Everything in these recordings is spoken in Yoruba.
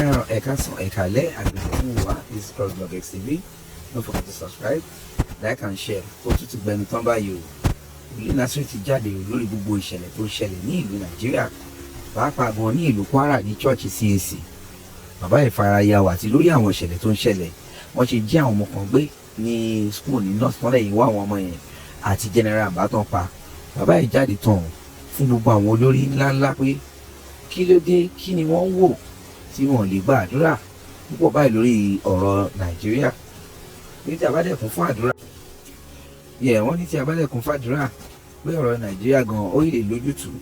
Káàárọ̀, ẹ káàsán, ẹ káalẹ́ àgbègbè fún wa. This is Crossblog XTV. Don't forget to subscribe, like and share. Ó tún ti gbẹnu tán báyìí o. Wòlíì Násírì ti jáde lórí gbogbo ìṣẹ̀lẹ̀ tó ń ṣẹlẹ̀ ní ìlú Nàìjíríà, pàápàá gan ní ìlú Kwara ní church CAC. Bàbá ìfaraya wà àti lórí àwọn ìṣẹ̀lẹ̀ tó ń ṣẹlẹ̀, wọ́n ṣe jí àwọn ọmọ kan gbé ní school ní north tán lẹ́yìn wá àwọn ọmọ yẹn àti General Àbátàn pa. Bàbá yìí jáde tán fún gbogbo àwọn olórí ńláńlá pé kí ló dé, kí ni wọ́n ń wò tí wọ́n lè gba àdúrà púpọ̀ báyìí lórí ọ̀rọ̀ Nàìjíríà. Ní tí a bá dẹ̀kun fún àdúrà yẹ, wọ́n ní tí a bá dẹ̀kun fún àdúrà pé ọ̀rọ̀ Nàìjíríà gan ó lè lójútùú.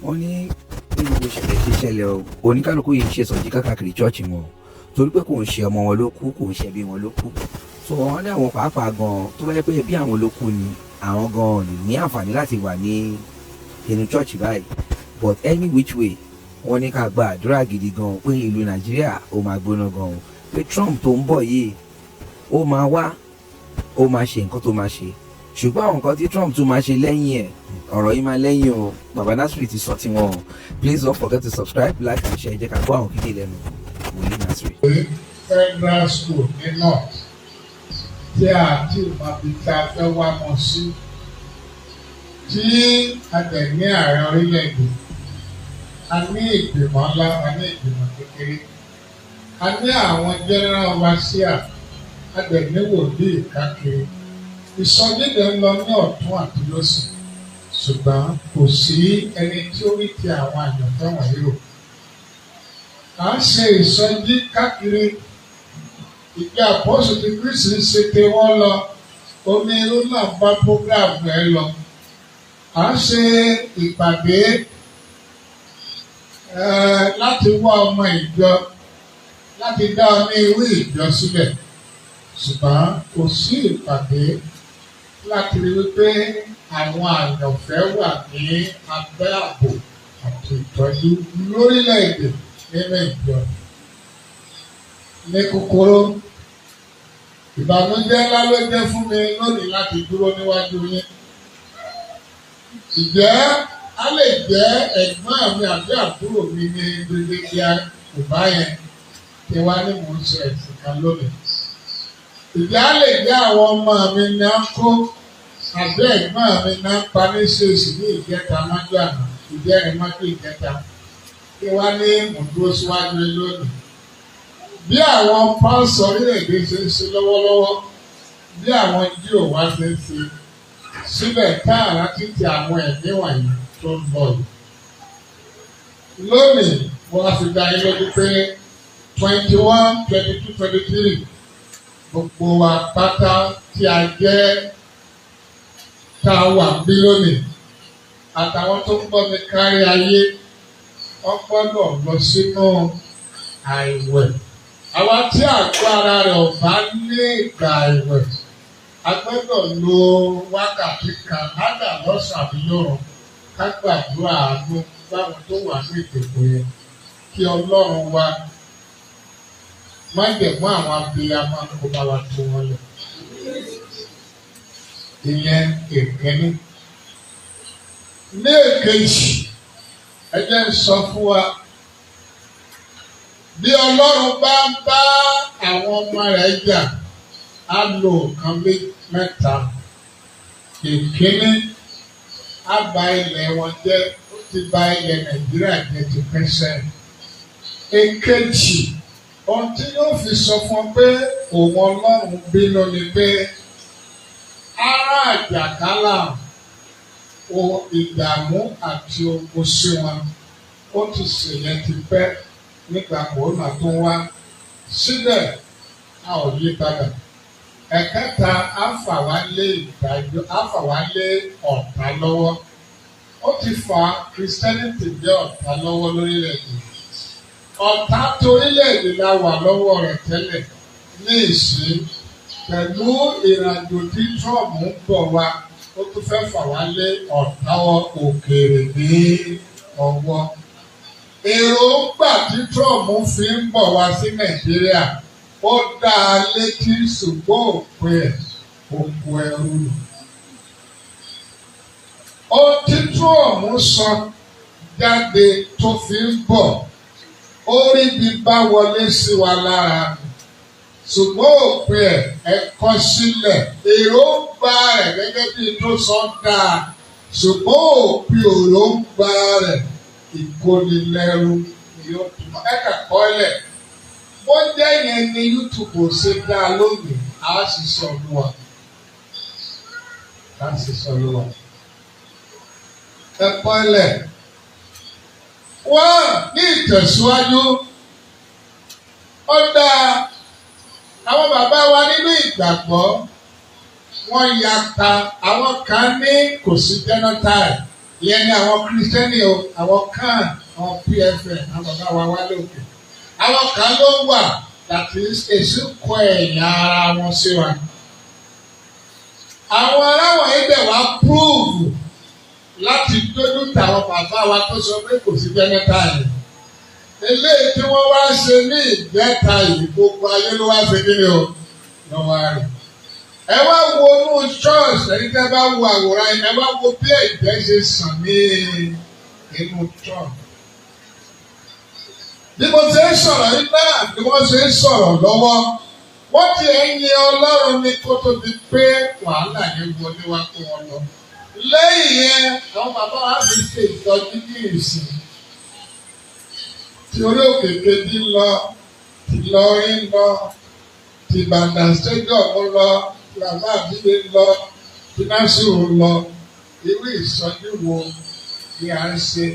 Wọ́n ní bí gbogbo ìṣẹ̀lẹ̀ ṣe ṣẹlẹ̀ o, oníkálukú yìí ń ṣe sọ̀jí káàkiri church wọn torí pé kò ń ṣe ọmọ wọn ló kú, kò ń ṣe ẹbí wọn ló kú. So wọ́n ní àwọn pàápàá gan, tó bá yẹ pé ẹbí àwọn ló kú ni, àwọn gan lè ní àǹfààní láti wà ní inú church báyìí. But any which way, wọ́n ní ká gba àdúrà gidi gan pé ìlú Nàìjíríà ó máa gbóná gan, pé Trump tó ń bọ̀ yìí, ó máa wá, ó máa ṣe nǹkan tó máa ṣe, ṣùgbọ́n àwọn nǹkan tí Trump tún máa ṣe lẹ́yìn ẹ̀, ọ̀rọ̀ yìí máa lẹ́yìn o. Bàbá Násírì ti sọ tiwọn o. Please don't forget to subscribe, like and share. Jẹ́ ká gbọ́ àwọn kíkì lẹ́nu Wòlíì Násírì. Federal School ní North tí a ti mọ ibi tí a fẹ́ wá mọ̀ sí, tí a dẹ̀ ní ààrẹ orílẹ̀-èdè, a ní ìgbìmọ̀ ńlá, a ní ìgbìmọ̀ kékeré, a ní àwọn general overseer, a dẹ̀ ní wòlíì káàkiri. Ìsọjí dẹ̀ ń lọ ní ọ̀tún àti lósì, ṣùgbọ́n kò sí ẹni tí ó rí ti àwọn àyànfẹ́ wọ̀nyí rò. À ń ṣe ìsọjí káàkiri. Ìjọ Àpọ́sù ti Kristi ń ṣe pé wọ́n lọ omi irú náà bá program ẹ lọ. À ń ṣe ìpàdé láti wá ọmọ ìjọ, láti dá onírúurú ìjọ sílẹ̀, ṣùgbọ́n kò sí ìpàdé láti rí wípé àwọn àyànfẹ́ wà ní abẹ́ ààbò àti ìtọ́jú lórílẹ̀-èdè nínú ìjọ. Ní kúkúrú, ìbànújẹ́ ńlá ló jẹ́ fún mi lónìí láti dúró níwájú yín. Ìjẹ́ á lè jẹ́ ẹ̀gbọ́n mi àbí àbúrò mi ní Brigadier Uba yẹn kí wá ní mò ń sọ ẹ̀sìn kan lónìí. Ìjẹ́ á lè jẹ́ àwọn ọmọ mi ní á kó àbí ẹ̀gbọ́n mi ní á pa ní ṣèṣì ní ìjẹta májú àná, ìjẹrin májú ìjẹta, kí wá ní mò ń dúró síwájú yín lónìí. Bí àwọn pásítọ̀ orílẹ̀-èdè ṣe ń ṣe lọ́wọ́lọ́wọ́, bí àwọn jíò wá ṣe ń ṣe síbẹ̀ káàrà títí àwọn ẹ̀mí wọ̀nyí tó ń bọ̀ yìí. Lónìí, mo wá fi dá yín lójú pé 21, 22, 23, gbogbo wa pátá tí a jẹ́ tá a wà bí lónìí àtàwọn tó ń gbọ́ mi kárí ayé, wọ́n gbọ́dọ̀ lọ sínú àìwẹ̀. Àwa tí àgọ́ ara rẹ̀ ò bá ní ìgbà àìwẹ̀, a gbọ́dọ̀ lo wákàtí kan ádà lọ́sàn-án àbí lóru ká gbàdúrà àánú báwọn tó wà ní ìgbèkùn yẹn, kí Ọlọ́run wa májẹ̀mú àwọn abiyamọ kó bá wa tú wọn lẹ̀. Ìyẹn èkínní. Ní èkejì, ẹ jẹ́ ń sọ fún wa, bí Ọlọ́run bá ń bá àwọn ọmọ rẹ̀ jà, á lo nǹkan mẹ́ta. Ìkíní, á bà ilẹ̀ wọn jẹ́. Ó ti bà ilẹ̀ Nàìjíríà jẹ́ ti pẹ́ sẹ́yìn. Èkejì, ohun tí yóò fi sọ fún ọ pé òun Ọlọ́run bínú ni pé ara àjàkálà o, ìdààmú àti ogun sí wọn. Ó ti ṣèyẹn ti pẹ́ nígbà kòrónà tó ń wá, síbẹ̀ a ò yí padà. Ẹ̀kẹta, á fà wá lé ìdájọ́, á fà wá lé ọ̀tá lọ́wọ́. Ó ti fa Christianity lé ọ̀tá lọ́wọ́ lórílẹ̀‐èdè. Ọ̀tá torílẹ̀-èdè la wà lọ́wọ́ rẹ̀ tẹ́lẹ̀. Ní ìsín, pẹ̀lú ìrìnàjò tí Trump ń bọ̀ wá, ó tún fẹ́ fà wá lé ọ̀tá òkèèrè ní ọwọ́. Èròǹgbà tí Trump fi ń bọ̀ wá sí Nàìjíríà, ó dá a létí, ṣùgbọ́n òpin ẹ̀ òkú ẹrú nù. Ohun tí Trump sọ jáde tó fi ń bọ̀ Ó rí bí bá wọlé sí wa lára, ṣùgbọ́n òpin ẹ̀, ẹ kọ sílẹ̀. Èròǹgbà rẹ̀ gẹ́gẹ́ bí tó sọ dáa, ṣùgbọ́n òpin èròǹgbà rẹ̀, ìkónilẹ́rú ni yóò túmọ̀. Ẹ kà kọ́ lẹ̀. Bó jẹ́ yẹn ni YouTube ò ṣe dáa lónìí, á sì sọ Olúwa. Á sì sọ Olúwa. Ẹ kọ́ lẹ̀. Wọ́n ní ìtẹ̀síwájú. Ó dáa, àwọn bàbá wa nínú ìgbàgbọ́, wọ́n yapa. Àwọn kan ní kò sí genotype. Ìyẹn ni àwọn Kírísítẹ́nì o, àwọn kan, àwọn PFN, àwọn bàbá wa wá lókè. Àwọn kan ló wà, that is, èṣù kọ ẹ̀yà ara wọn sí wa. Àwọn aláwọ̀ yìí dẹ̀ wá prove láti dójú tàwọn bàbá wa tó sọ pé kò sí genotype. Eléyìí tí wọ́n wá ṣe ní ìjẹta yìí, gbogbo ayé ló wá ṣe kí ni o lọ́wọ́ rẹ̀. Ẹ wá wo inú church, ẹ̀yin tẹ́ bá wo àwòrán yẹn, ẹ wá wo bí ẹ̀jẹ̀ ṣe sàn ní inú church. Bí mo ṣe ń sọ̀rọ̀ yìí náà bí wọ́n ṣe ń sọ̀rọ̀ lọ́wọ́, wọ́n ti ẹ̀ ń yin Ọlọ́run ní kó tó di pé wàhálà yẹn wọlé wá kó wọn lọ. Lẹ́yìn yẹn, àwọn bàbá wa fi ṣe ìtọ́jú ní ìsìn. Tí orí òkè kejì lọ, tí Ìlọrin lọ, tí Ìbàdàn stadium lọ, tí bàbá àbílẹ̀ lọ, tí Násìrò lọ. Irú ìsọjí wo ni à ń ṣe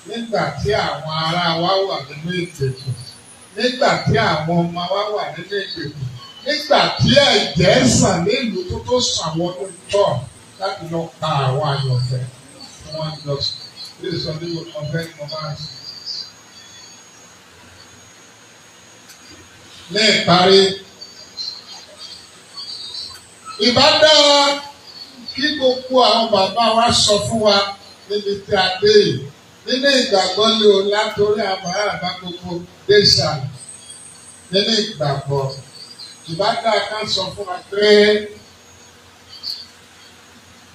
nígbà tí àwọn ará wa wà nínú ìgbèkùn? Nígbà tí àwọn ọmọ wa wà nínú ìgbèkùn? Nígbà tí ẹ̀jẹ̀ sàn nílùú tó tó sàn wọnú tọ̀ láti lọ pa àwọn àyànfẹ́ tí wọ́n lọ sí. Ilé ìsọjí wo ni wọ́n fẹ́ kí wọ́n máa ṣe? Ní ìparí, ìbá dáa kí gbogbo àwọn bàbá wa sọ fún wa níbi tí a dé yìí. Nínú ìgbàgbọ́ lé o, látòrí àwọn àbá gbogbo dé ìsàlẹ̀. Nínú ìgbàgbọ́, ìbá dáa ká sọ fún wa pé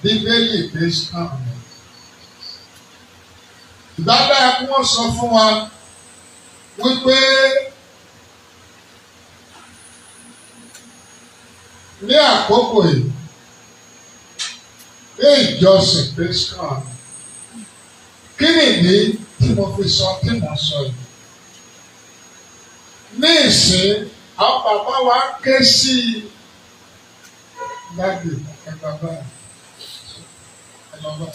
Bíbélì pé sàn ni. Ìbá dáa kí wọ́n sọ fún wa wípé ní àkókò yìí ní ìjọsìn pé sàn ni. Kí nìdí tí mo fi sọ tí mo sọ yìí? Ní ìsín, àwọn bàbá wa ké sí gbàgbé ẹ bàbá ẹ bàbá.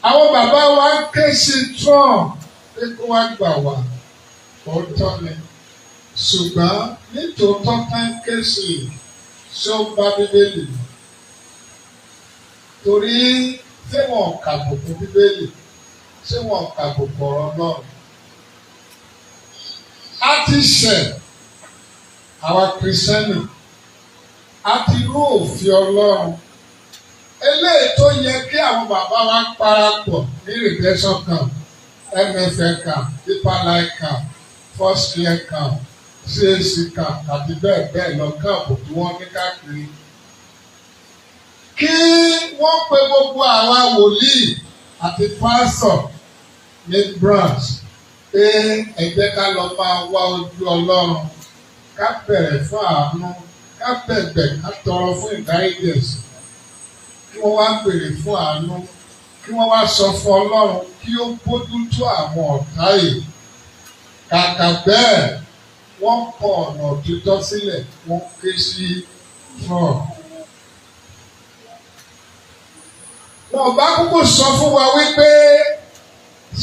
Àwọn bàbá wa ké sí Trump pé kó wá gbà wá, òótọ́ ni. Ṣùgbọ́n nítòótọ́ ká ń ké sí i, ṣé ó bá Bíbélì mu? Torí ṣé wọn kàbùkù Bíbélì? Ṣé wọn kàbùkù ọ̀rọ̀ Ọlọ́run? A ti ṣẹ̀, àwa Kìrìsìtẹ́nì, a ti rú òfin Ọlọ́run. Eléyìí tó yẹ kí àwọn bàbá wa parapọ̀ ní Redemption Camp, MFN Camp, Deeper Life Camp, First Care Camp, CAC Camp àti bẹ́ẹ̀ bẹ́ẹ̀ lọ, káàpù tí wọ́n ní káàkiri. Kí wọ́n pe gbogbo àwa wòlíì àti pásọ̀ ní branch pé ẹ jẹ́ ká lọ máa wá ojú Ọlọ́run, ká bẹ̀rẹ̀ fún àánú, ká bẹ̀bẹ̀, ká tọrọ fún ìdáríjì ẹ̀ṣẹ̀. Kí wọ́n wá béèrè fún àánú, kí wọ́n wá sọ fún Ọlọ́run kí ó bójú tó àwọn ọ̀tá yìí. Kàkà bẹ́ẹ̀, wọ́n kọ ọ̀nà òtítọ́ sílẹ̀, wọ́n ké sí Trump. Wọn bá kúkú sọ fún wa wípé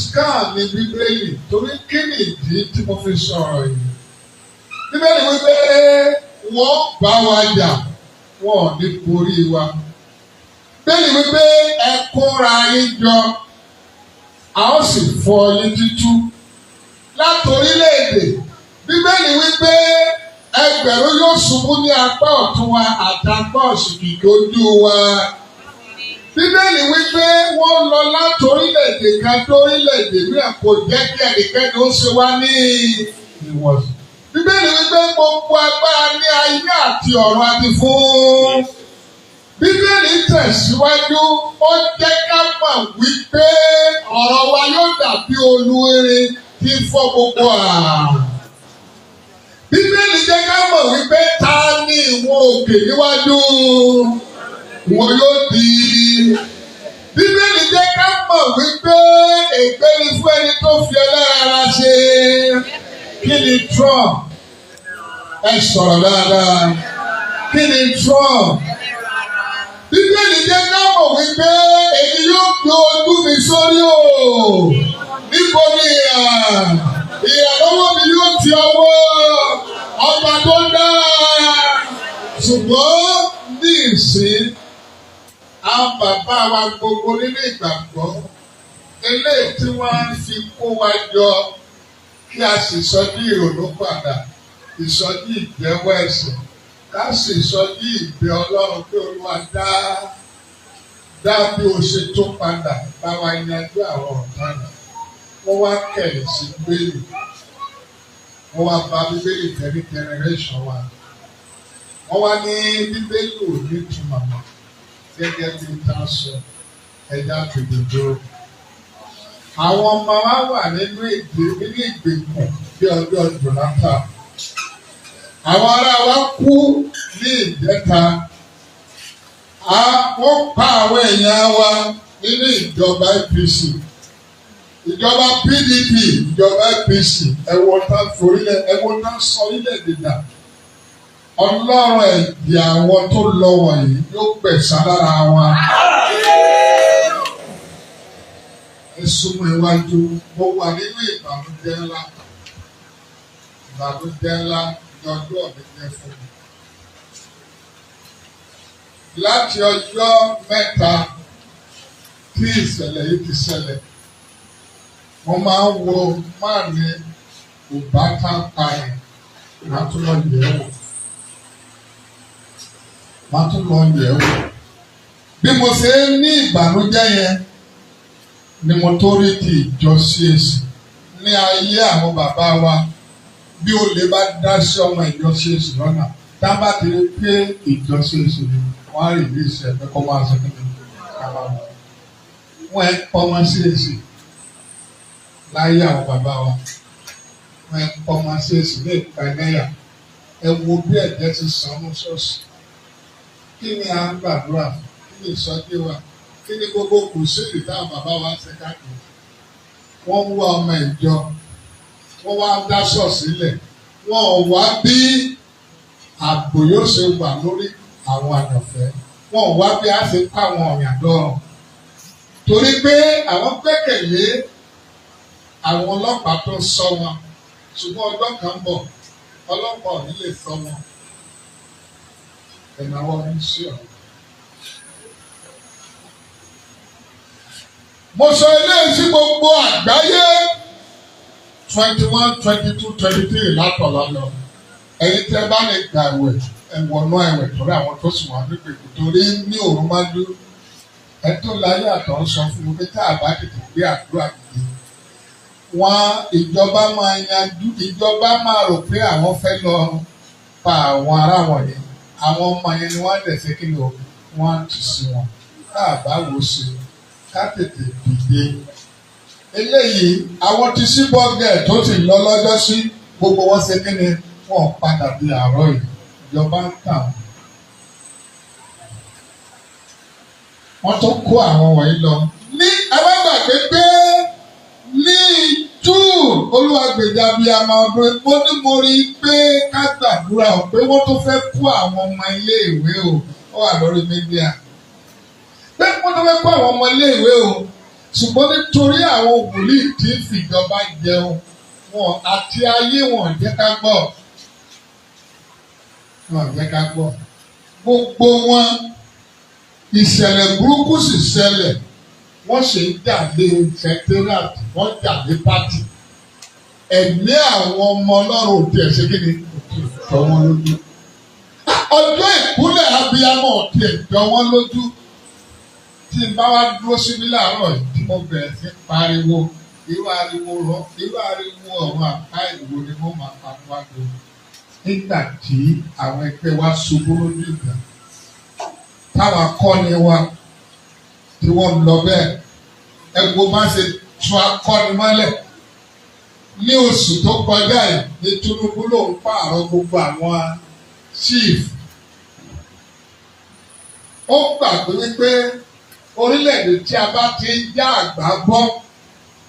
scam ni Bíbélì, torí kí ni ìdí tí mo fi sọ̀rọ̀ yìí? Bíbélì wípé wọ́n bá wa jà, wọn ò ní borí wa. Bíbélì wípé ẹ kóra yín jọ, a ó sì fọ́ yín tútú. Láti orílẹ̀-èdè, Bíbélì wípé ẹgbẹ̀rún yóò ṣubú ní apá ọ̀tún wa àti apá òsì, kìkì ojú wa. Bíbélì wípé wọ́n lọ láti orílẹ̀-èdè kan dé orílẹ̀-èdè mìíràn, kò jẹ́ kí ẹnikẹ́ni ó ṣe wá ní ìwọ̀sí. Bíbélì wípé gbogbo agbára ní ayé àti ọ̀run àti fún. Bíbélì tẹ̀síwájú, ó jẹ́ ká mọ̀ wípé ọ̀rọ̀ wa yóò dàbí olúere tí tí ń fọ́ gbogbo à. Bíbélì jẹ́ ká mọ̀ wípé ta ni ìwọ òkè níwájú wọn yóò di. Bíbélì jẹ́ ká mọ̀ wípé ègbé ni fún ẹni tó fi ẹlẹ́ran ara ṣe. Kí ni Trump? Ẹ sọ̀rọ̀ dáadáa. Kí ni Trump? Bíbélì jẹ́ ká mọ̀ wípé èmi yóò gbé ojú mi sórí o. Níbo ni ìrànlọ́wọ́ mi yóò ti ọwọ́ ọba tó dá? Ṣùgbọ́n ní ìsín, àwọn bàbá wa gbogbo nínú ìgbàgbọ́, eléyìí tí wọ́n ń fi kó wa jọ kí a sì sọ ní ìrònú padà, ìsọjí ìjẹ́wọ́ ẹ̀ṣẹ̀, ká sì sọjí ìbẹ̀ Ọlọ́run pé Olúwa dá dá bí o ṣe tó padà bá wa yanjú àwọn ọ̀tá yìí. Wọ́n wá kẹ̀yìn sí Bíbélì. Wọ́n wá bà Bíbélì jẹ́ ní generation wa. Wọ́n wá ní Bíbélì ò ní ìtumọ̀ mọ́ gẹ́gẹ́ bí tá a sọ ẹja tòdodo. Àwọn ọmọ wa wà nínú ìgbè nínú ìgbèkùn bí ọjọ́ Jonathan. Àwọn ará wa kú ní ìjẹta. Wọ́n pa àwọn èèyàn wa nínú ìjọba APC. Ìjọba PDP, ìjọba APC, ẹ̀wọ̀n tá forílẹ̀, ẹ̀wọ̀n tá sọ orílẹ̀-èdè dà. Ọlọ́run ẹ̀jẹ̀ àwọn tó lọ wọ̀nyí yóò gbẹ̀san lára wọn. Ẹ súnmọ́ iwájú, mo wà nínú ìbànújẹ́ ńlá. Ìbànújẹ́ ńlá ní ọjọ́ mi jẹ́ fún mi. Láti ọjọ́ 3 tí ìṣẹ̀lẹ̀ yìí ti ṣẹlẹ̀, mo máa ń wo máàní Òbátá pa ẹ̀, màá tún lọ yẹ̀ wò. Màá tún lọ yẹ̀ wò. Bí mo ṣe ń ní ìbànújẹ́ yẹn ni mo tó rí ti ìjọ CAC ní ayé àwọn bàbá wa. Bí olè bá dá sí ọmọ ìjọ CAC lọ́nà, tá a bá ti rí pé ìjọ CAC ni wọ́n á rí ìlú ìṣẹ̀ pé kó máa ṣe kí ni ká máa wọ̀. Wọ́n ẹ̀ pọ́ ọmọ CAC láyé àwọn bàbá wa. Wọ́n ẹ̀ pọ́ ọmọ CAC ní ìpínlẹ̀. Ẹ wo bí ẹ̀jẹ̀ ti sàn ní ṣọ́ọ̀ṣì. Kí ni à ń gbàdúrà fún? Kí ni ìsọjí wa? Kí ni gbogbo kùsùlù táwọn bàbá wa ń ṣe káàkiri? Wọ́n ń wá ọmọ ìjọ. Wọ́n wá dá ṣọ́ọ̀ṣì sílẹ̀. Wọ́n ò wá bí ààbò yóò ṣe wà lórí àwọn àyànfẹ́. Wọ́n ò wá bí a ṣe kó àwọn ọ̀yàn dọ́rùn. Torí pé àwọn gbẹ́kẹ̀lé àwọn ọlọ́pàá tó ń ṣọ́ wọn. Ṣùgbọ́n ọjọ́ kan ń bọ̀, ọlọ́pàá ò ní lè ṣọ́ wọn. Ẹ̀nàwọ́ ń sí ọ̀run. Mo sọ eléyìí sí gbogbo àgbáyé 21, 22, 23 látọ̀lá lọ. Ẹ̀yin tẹ́ bá lè gbà ẹ̀wẹ̀ ẹ̀wọ̀nú ẹ̀wẹ̀ torí àwọn tó sùn wá nípa èkó torí ní òru máa ń dúró. Ẹ tó láyé àtọ̀ ń sọ fún mi pé tá a bá tètè gbé àdúrà dìde. Wọ́n ìjọba máa yanjú, ìjọba máa rò pé àwọn fẹ́ lọ pa àwọn ará wọ̀nyí. Àwọn ọmọ yẹn ni wọ́n dẹ̀ ṣe kí ni o, wọ́n á tù sí wọn. Tá a bá wò sí i, ká tètè dìde. Eléyìí àwọn tí sí bọ́gẹ̀ tó ti lọ lọ́jọ́ sí gbogbo wọn ṣe kí ni wọ́n padà di àárọ̀ yìí. Ìjọba ń tà wọ́n. Wọ́n tún kó àwọn wọ̀nyí lọ. Ní alágbàgbé pé ní June Olúwagbèjà bíi àmọ́ ọdún mo ní mo rí i pé ká gbàdúrà o pé wọ́n tún fẹ́ kó àwọn ọmọ iléèwé o, ó wà lórí mídíà. Pé wọ́n tún fẹ́ kó àwọn ọmọ iléèwé o, ṣùgbọ́n nítorí àwọn wòlíì tí ń fìjọba jẹun wọn àti ayé wọn jẹ́ ká gbọ́. Wọn jẹ́ ká gbọ́. Gbogbo wọn ìṣẹ̀lẹ̀ burúkú sì ṣẹlẹ̀, wọ́n sì ń jà lé secretariat, wọ́n jà lé pátì. Ẹ̀mí àwọn ọmọ Ọlọ́run ò tiẹ̀ ṣe kí ni kò tiẹ̀ jọ wọ́n lójú. Ọjọ́ ìkúnlẹ̀ abiyamọ ò tiẹ̀ jọ wọ́n lójú. Tí n bá wá dúró síbí láàárọ̀ yìí tí mo bẹ̀rẹ̀ sí pariwo, irú ariwo rọ, irú ariwo ọ̀run àpá ìwò ni mo máa pa wájú. Nígbà tí àwọn ẹgbẹ́ wa ṣubú lójú ìgbà, táwọn akọ́ni wa tí wọ́n lọ bẹ́ẹ̀, ẹgbẹ́ bá ṣe tún akọ́ni mọ́lẹ̀. Ní oṣù tó kọjá yìí ní Tinubu ló ń pààrọ̀ gbogbo àwọn chief. Ó gbàgbé wípé orílẹ̀-èdè tí a bá ti ń já àgbà bọ́,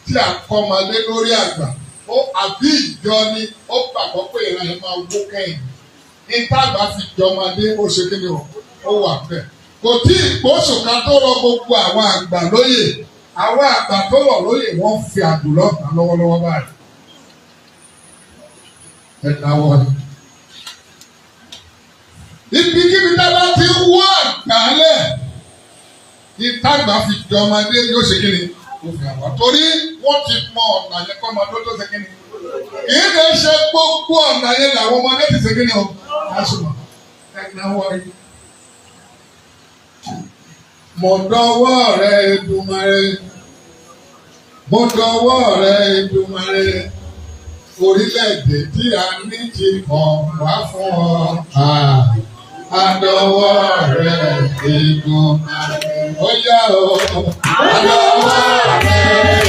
tí a kọ́ ọmọdé lórí àgbà ó àbí ìjọ ni, ó gbàgbọ́ pé ìran yẹn máa wó kẹ́yìn. Ìtàgbà fi jọmọdé, ó ṣe kí ni o, ó wà bẹ́ẹ̀. Kò tí ì gbóṣù kan tó rọ gbogbo àwọn àgbà lóyè. Àwọn àgbà tó rọ̀ lóyè, wọ́n fi àdùlọ́ kan lọ́wọ́lọ́wọ́ báyìí. Ẹ náwó ni. Ibikíbi tá a bá ti wọ́ àgbálẹ̀, ìtàgbà fi jọmọdé yóò ṣe kí ni, ó fi àwọn, torí wọ́n ti mọ ọ̀nà yẹn kọ́ ọmọdé tó ṣe kí ni. Kì í lè ṣe gbogbo ọ̀nà yẹn làwọn ọmọdé ti ṣe kí ni o lásùmọ̀. Ẹ náwó ni. Mo dọwọ́ rẹ, Èdùmàrè, mo dọwọ́ rẹ, Èdùmàrè. Orílẹ̀-èdè tí a ní ti kàn wá fún ọ. Àdọwọ́ rẹ, Èdùmàrè. Ó yá o. Àdọwọ́ rẹ,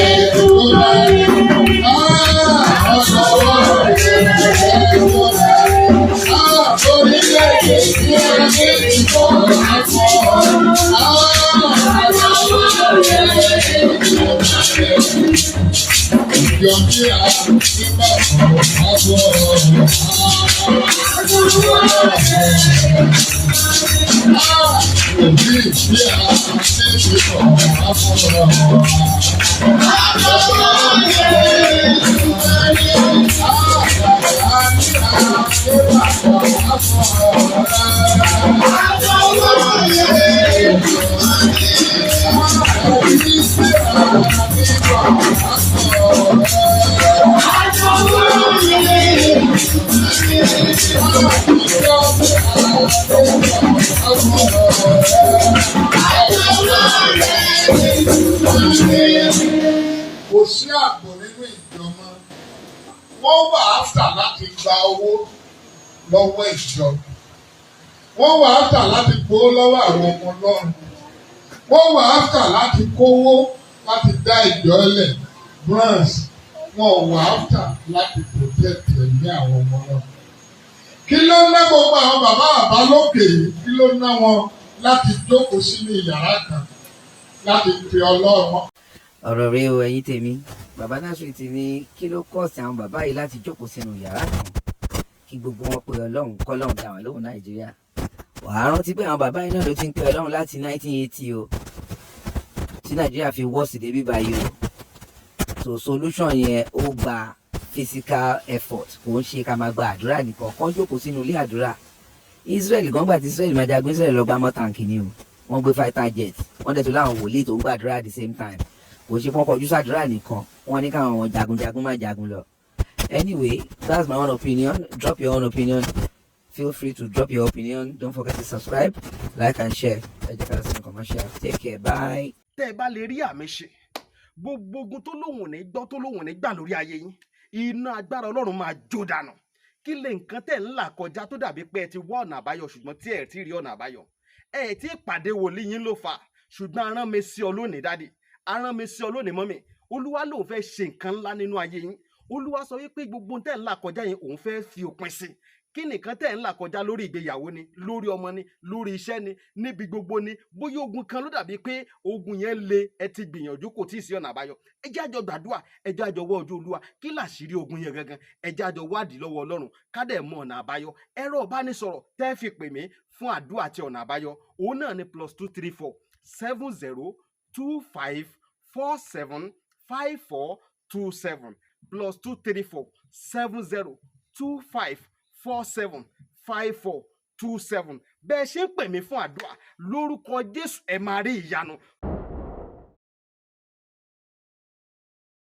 Èdùmàrè. Àdọwọ́ rẹ, Èdùmàrè. Orílẹ̀-èdè tí a ní ti kàn wá fún ọ. Àdọwọ́ rẹ, Èdùmàrè. Ìjọ tí a ní bá wá fún ọ. Òbí tí a ní ti kàn wá fún ọ. Kò sí ààbò nínú ìjọ mọ́. Wọ́n wà after láti gba owó lọ́wọ́ ìjọ. Wọ́n wà after láti gbowó lọ́wọ́ àwọn ọmọ Ọlọ́run. Wọ́n wà after láti kówó láti dá ìjọ lẹ̀ branch. Wọ́n wà after láti protect ẹ̀mí àwọn ọmọ náà. Kí ló ná gbogbo àwọn bàbá bàbá lókè yìí? Kí ló ná wọn láti jókòó sínú yàrá kan láti fi Ọlọ́run? Ọ̀rọ̀ rẹ o, ẹ̀yin tèmi. Bàbá Násírì ti ní kí ló kọ́ sí àwọn bàbá yìí láti jókòó sínú yàrá kan kí gbogbo wọn pe Ọlọ́run, kọ́lọ́run dá wọn lóhùn Nàìjíríà. Wàá rántí pé àwọn bàbá yìí náà ló ti ń pe Ọlọ́run láti 1980 o, tí Nàìjíríà fi wọ́ sí débi báyìí o. So solution yẹn, ó gba physical effort. Kò ń ṣe ká máa gba àdúrà nìkan kán jókòó sínú ilé àdúrà. Israel gan, gbà tí Israel máa jagun, Israel lọ gbá mọ́ tank ni o. Wọ́n gbé fighter jet, wọ́n dẹ̀ tó láwọn wòlíì tó ń gbàdúrà at the same time. Kò ṣe fọ́n kọjú sàdúrà nìkan, wọ́n ní káwọn jagunjagun má jagun lọ. Anyway, that's my own opinion. Drop your own opinion. Feel free to drop your opinion. Don't forget to subscribe, like and share. Ẹ jẹ́ ká lọ sí commercial. Take care, bye. Tẹ́ ẹ bá lè rí àmì ṣe, gbogbo ogun tó lóhùn ní gbọ́, tó lóhùn ní gbà lórí ayé yín, iná agbára Ọlọ́run máa jó dànù. Kí lè nǹkan tẹ̀ ń là kọjá tó dàbí pé ẹ ti wá ọ̀nà àbáyọ, ṣùgbọ́n tí ẹ ti rí ọ̀nà àbáyọ? Ẹ ti pàdé wòlíì yín ló fà. Ṣùgbọ́n arán mi sí ọ lónìí, daddy. Arán mi sí ọ lónìí, mummy. Olúwa lòun fẹ́ ṣe nǹkan ńlá nínú ayé yín. Olúwa sọ wípé gbogbo tẹ̀ ń là kọjá yẹn, òun fẹ́ fi òpin sí. Kí nìkan tẹ̀ ń là kọjá? Lórí ìgbéyàwó ni, lórí ọmọ ni, lórí iṣẹ́ ni, níbi gbogbo ni. Bóyá ogun kan ló dàbí pé ogun yẹn le, ẹ ti gbìyànjú, kò tí ì sí ọ̀nà àbáyọ. Ẹ jẹ́ àjọ gbàdúrà, ẹ jẹ́ àjọ wọ́ ojú Olúwa. Kí làṣírí ogun yẹn gangan? Ẹ jẹ́ àjọ wádìí lọ́wọ́ Ọlọ́run, ká dẹ̀ mọ ọ̀nà àbáyọ. Ẹ̀rọ ìbánisọ̀rọ̀ tẹ́ fi pè mí fún àdúrà àti ọ̀nà àbáyọ, òun náà ni +234 70 25 47 54 27, +234 70 25 47 54 27. Bẹ́ẹ̀ ṣe ń pè mí fún àdúrà, lórúkọ Jésù, ẹ máa rí ìyanu.